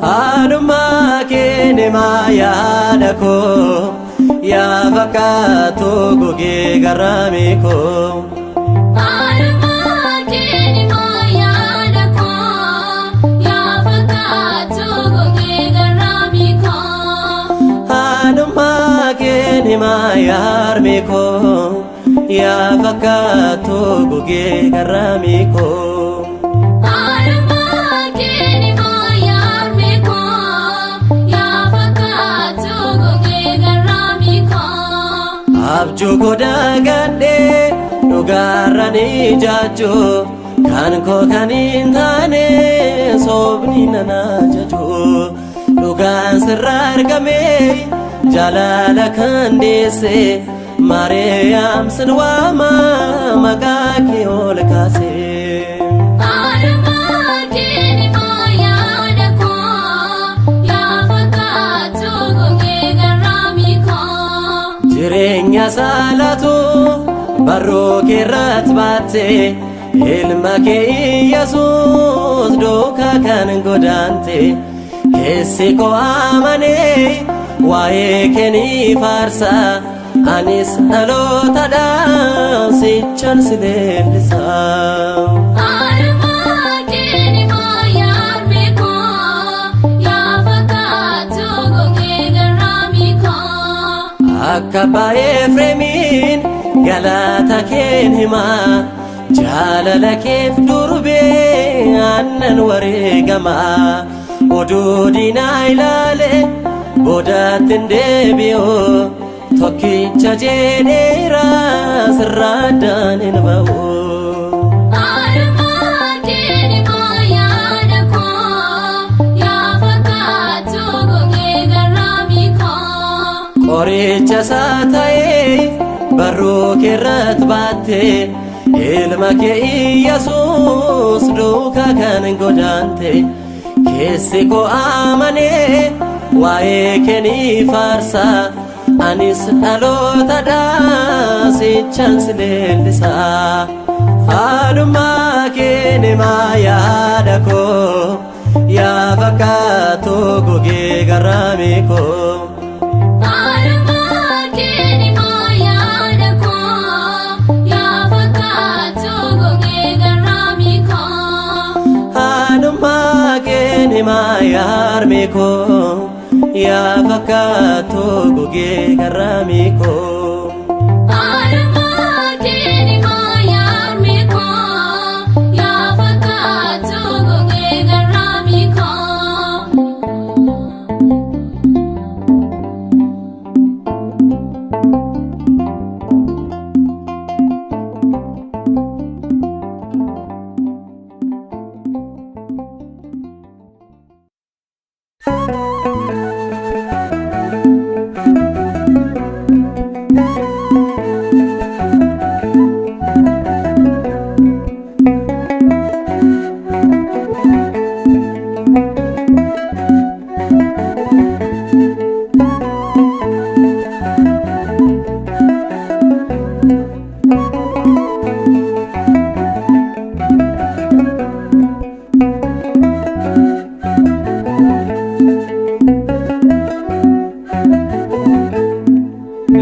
Haadhummaa kee nimaa yaada koo yaa fakkaatu gogee garraamii koo. Haadhummaa kee nimaa yaada koo yaa fakkaatu gogee garraamii koo. Haadhummaa kee nimaa yaarmee koo yaa fakkaatu gogee garraamii koo. Haadhummaa kee nimaa yaarmee koo yaa fakkaatu gogee garraamii koo. Abjuu godaa gadhee dhugaarra ni jaajjuu kan koo kan hin taane soobni nana jaju dhugaan sirra argame jaalala kan deesse Maariyaam sin waama maqaa kee ol kaase. Haadhummaa kee nimaa yaada koo yaa fakkaatu gogee garraamii koo. Jireenya saalatu barruu keerratti baatte ilma kee Iyyasuus duukaa kan godaante keessi koo amanee waa'ee kee ni faarsa anis dhalootadhaan sichan si leellisa. Haadhummaa kee nimaa yaarmee koo yaa fakkaatu gogee garraamii koo. Akka abbaa Efreemiin galata keen himaa jaalala keef durbee aannan wareegamaa oduu diinaa ilaale boodatti hin deebi'u tokkicha jedheera sirraa addaan hin ba'u. Haadhummaa kee nimaa yaada koo yaa fakkaatu gogee garraamii koo. Qoricha isaa ta'ee barruu keerratti baatte ilma kee Iyyasuus duukaa kan godaante keessi koo amanee waa'ee kee ni faarsa anis dhalootadhaan sichan si leellisa. Haadhummaa kee nimaa yaada koo yaa fakkaatu gogee garraamii koo. Haadhummaa kee nimaa yaada koo yaa fakkaatu gogee garraamii koo. Haadhummaa kee nimaa yaarmee koo yaa fakkaatu gogee garraamii koo. Haadhummaa kee nimaa yaarmee koo yaa fakkaatu gogee garraamii koo.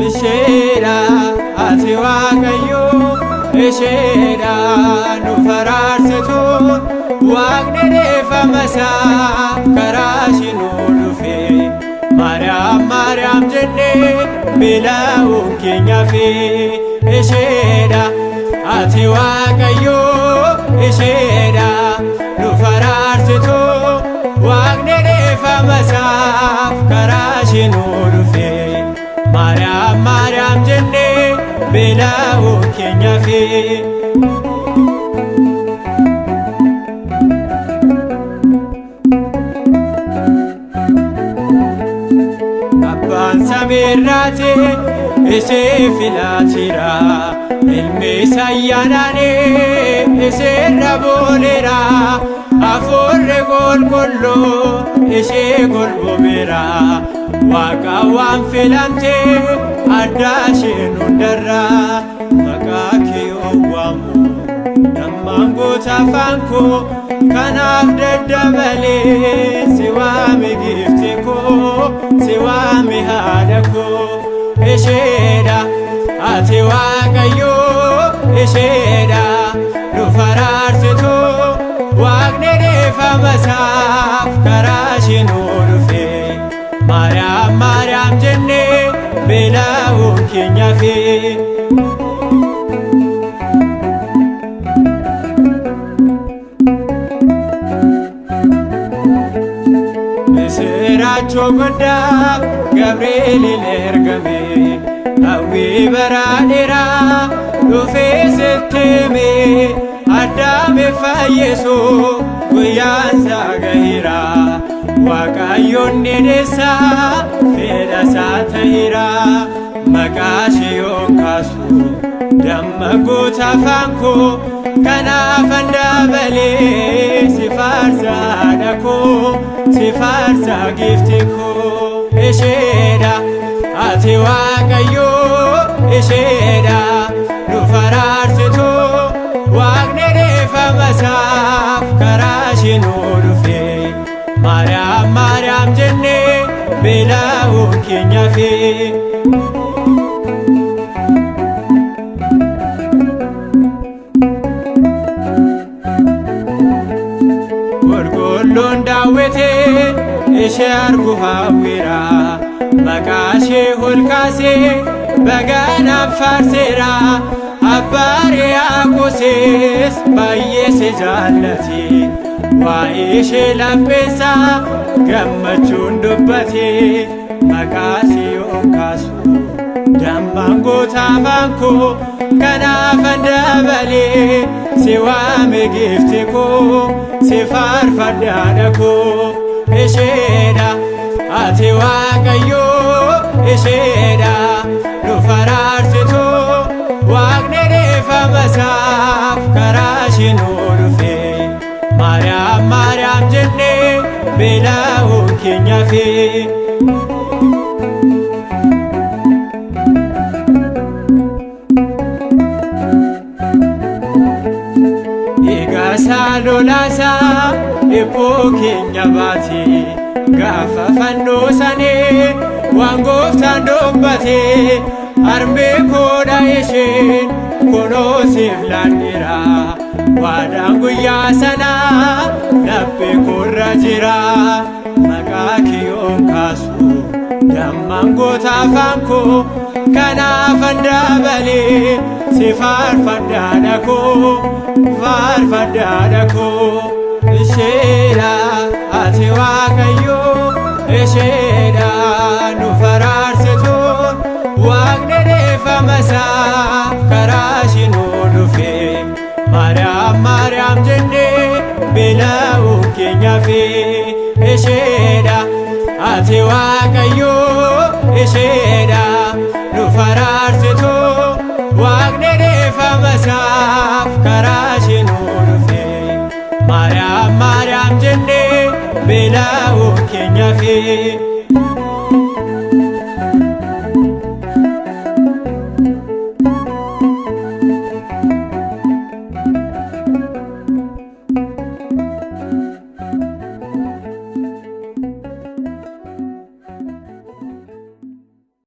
Isheedha ati Waaqayyo isheedha nu faraarsitu Waaqni dhiifama isaa karaa ishii nu dhufe Maariyaam Maariyaam jennee beela'uun keenya fi isheedha ati Waaqayyo isheedha nu faraarsitu Waaqni dhiifama isaaf karaa ishii nu dhufe Maariyaam Maariyaam jennee beela'uun keenya fi. Abbaan samiirraati isee filaatira ilmi isa ayyaanaani iseerra booleera hafuurri qulqulluu ishee golbomeera waaqa waan filamte adda isheen hundarra maqaa kee owwaamu dammaan goota afaan koo kanaaf daddabalee si waame. faarsitu isheedha ati Waaqayyoo isheedha nu faraarsitu Waaqni dhiifama isaaf karaa ishee nu dhufe Maariyaam Maariyaam jennee beela'uun keenya fi. Misiraachoo guddaa Gabri'eeliin ergame hawwii bara dheeraa dhufee sitti hime Addaamiif fayyisu guyyaan isaa gaheera Waaqayyoon ni deessa fedha isaa ta'eera maqaa ishee yoon kaasu damma guuta afaan koo kanaafan dabalee si faarsa haadha koo si faarsa giifti koo isheedha ati Waaqayyoo isheedha nu faraarsitu Waaqni dhiifama isaaf karaa ishee nu dhufe Maariyaam Maariyaam jennee beela'uun keenya fi. Qulqulluun daawwitee ishee argu hawwira maqaa ishee ol kaasee baganaan faarseera abbaa Riyaaqosis baay'ee si jaallate waa'ee ishee lapheessaa gammachuun dubbate maqaa ishee yoon kaasu Dammaan goota afaan koo kanaafan dabalee si waame giifti koo si faarfadha haadha koo isheedha ati Waaqayyoo isheedha nu faraarsitu Waaqni dhiifama isaaf karaa ishee nu dhufe Maariyaam Maariyaam jennee beela'uun keenya fi. Dhiigasaa lolaasaa dhiphuu keenya baate gaafa fannoo sanii waan gooftaan dubbate harmee koodha isheen kunoo siif laadheera waadaan guyyaa sanaa laphee koorra jira maqaa kiyyoon kaasu Dammaan goota afaan koo kanaafan dabalee si faarfadha haadha koo faarfadha haadha koo isheedha ati Waaqayyo isheedha nu faraarsitu Waaqni dhiifama isaa karaa ishee nu dhufe Maariyaam Maariyaam jennee beela'uun keenya fi isheedha ati Waaqayyo isheedha nu faraarsitu Waaqni dhiifama isaaf karaa ishee nu dhufe Maariyaam Maariyaam jennee beela'uun keenya fi.